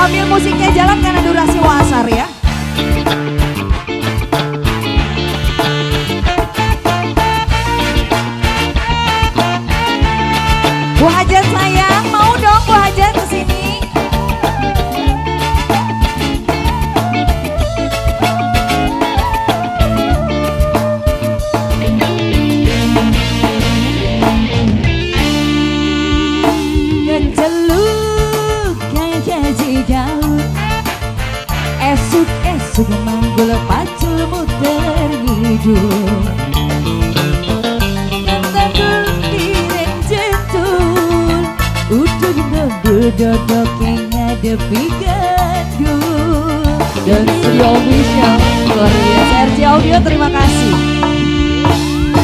Sambil musiknya jalan karena durasi wasar ya. Bu Hajat sayang, mau dong Bu Hajat kesini. Keceluk kayak jauh, esuk-esuk manggul pacul muter ngidul. Dodok yang ngadepi gandul. Dan Studio Official luar biasa. RC Audio terima kasih.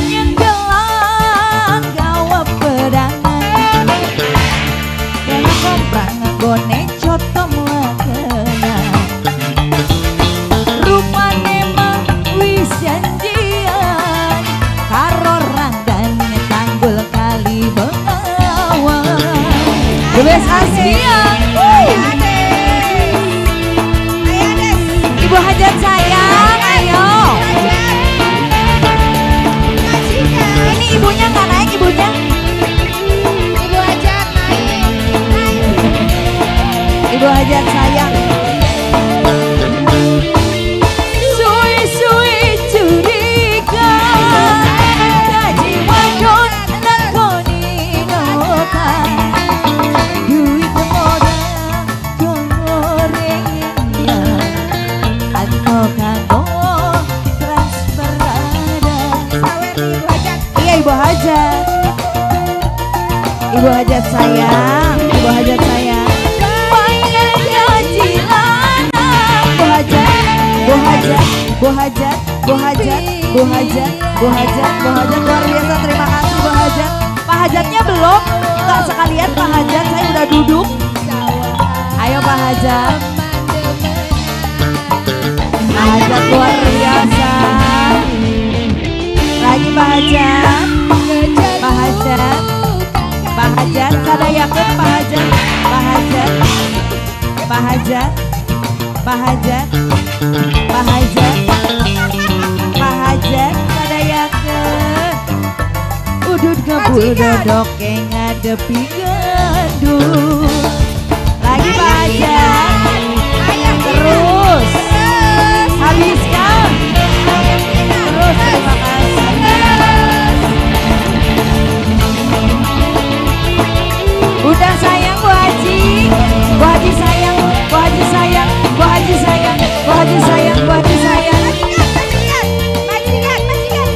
Yang gelang gawa pedangan, dan komprang nggone cotom lakena. Rupane mah wis janjian karo rangdan tanggul kali Bengawan. Bebas Askia. Ibu Hajat sayang, ayo. Ini ibunya nggak naik, ibunya. Ibu Hajat naik. Ibu Hajat sayang. Suwi-suwi curiga, gaji wadon lakoni nota. Duit modal gorengan, atau kanggo transfer ada. Iya Ibu Hajat, Ibu Hajat sayang, Ibu Hajat sayang. Pengen gaji lanang. Bu Hajat, Bu Hajat, Bu Hajat, Bu Hajat, Bu Hajat, Bu Hajat, Bu Hajat luar biasa, terima kasih Bu Hajat. Pak Hajatnya belum? Enggak sekalian Pak Hajat, saya udah duduk. Ayo Pak Hajat. Pak Hajat luar biasa. Lagi Pak Hajat, Pak Hajat, Pak Hajat, sadayakeun Pak Hajat, Pak Hajat, Pak Hajat, Pak Hajat, Pak Hajat, Pak Hajat, sadayakeun. Udud ngebul dodok ngadepi gandul. Lagi Pak Hajat, terus, habiskan, terus, terima kasih. Udah sayang Bu Haji, Bu Haji sayang, Bu Haji sayang, Bu Haji sayang, Bu Haji sayang, Bu Haji sayang. Majikan, majikan, majikan.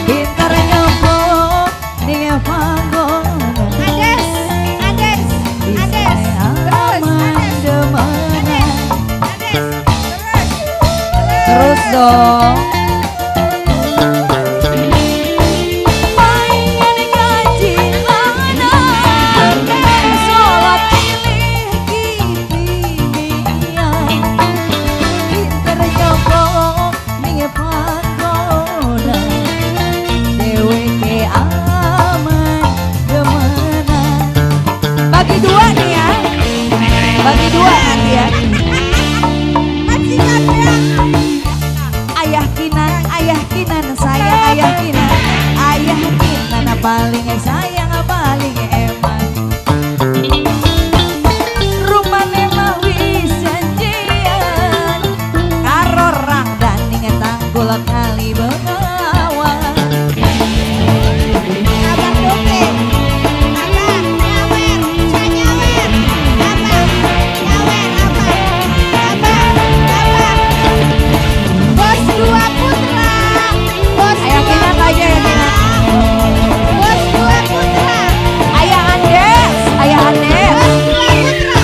Pintar nyopot ning panggonan. Ades, Ades, Ades, terus, Ades, Ades, Ades, terus, terus dong. Bagi dua nih ya, bagi dua nanti ya. Ayah kinan, sayang ayah kinan, ayah kinan paling sayang paling eman. Rupane mah wis janjian karo rangdan ning tanggul kali Bengawan. Abang Duke, abang nyawer, nyawer, abang nyawer, abang, abang, abang. Bos dua putra, bos Ayah dua Kinan lagi, ayah Kinan. Bos dua putra, Ayah Andes, ayah Andes, bos dua putra,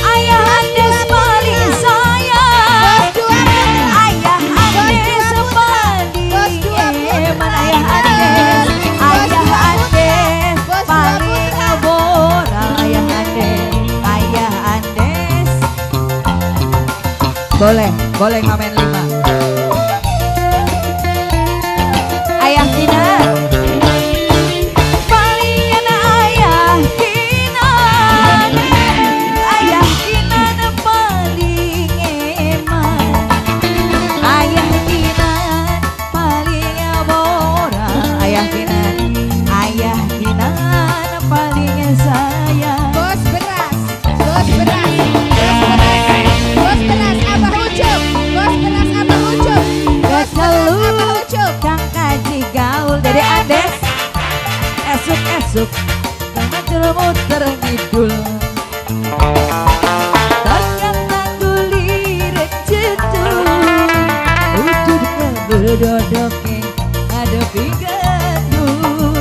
ayah Andes paling sayang. Bos dua putra, Ayah Andes paling Bos dua putra. eman, ayah Andes, ayah Andes Bos dua paling putra. boral, ayah Andes, ayah Andes. Boleh, boleh ngamen 5. Ayah Kinan. Ucup. Kang Kaji gaul Dede Andes. Esuk-esuk muter muter ngidul. Tekan gulirik jitu. Ujud kebul dodoke ngadepi gedung.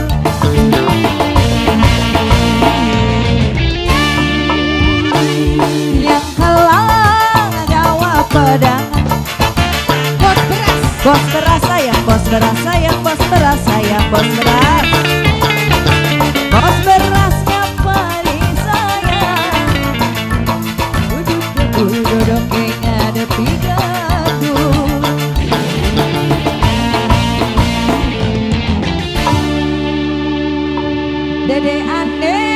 Yang kelang gawa pedang. Bos beras. Bos beras sayang, bos beras sayang, bos beras sayang, bos beras. Bos berasnya paling sayang. Ujung kebul dodoke ngadepi gadung. Dede Andes.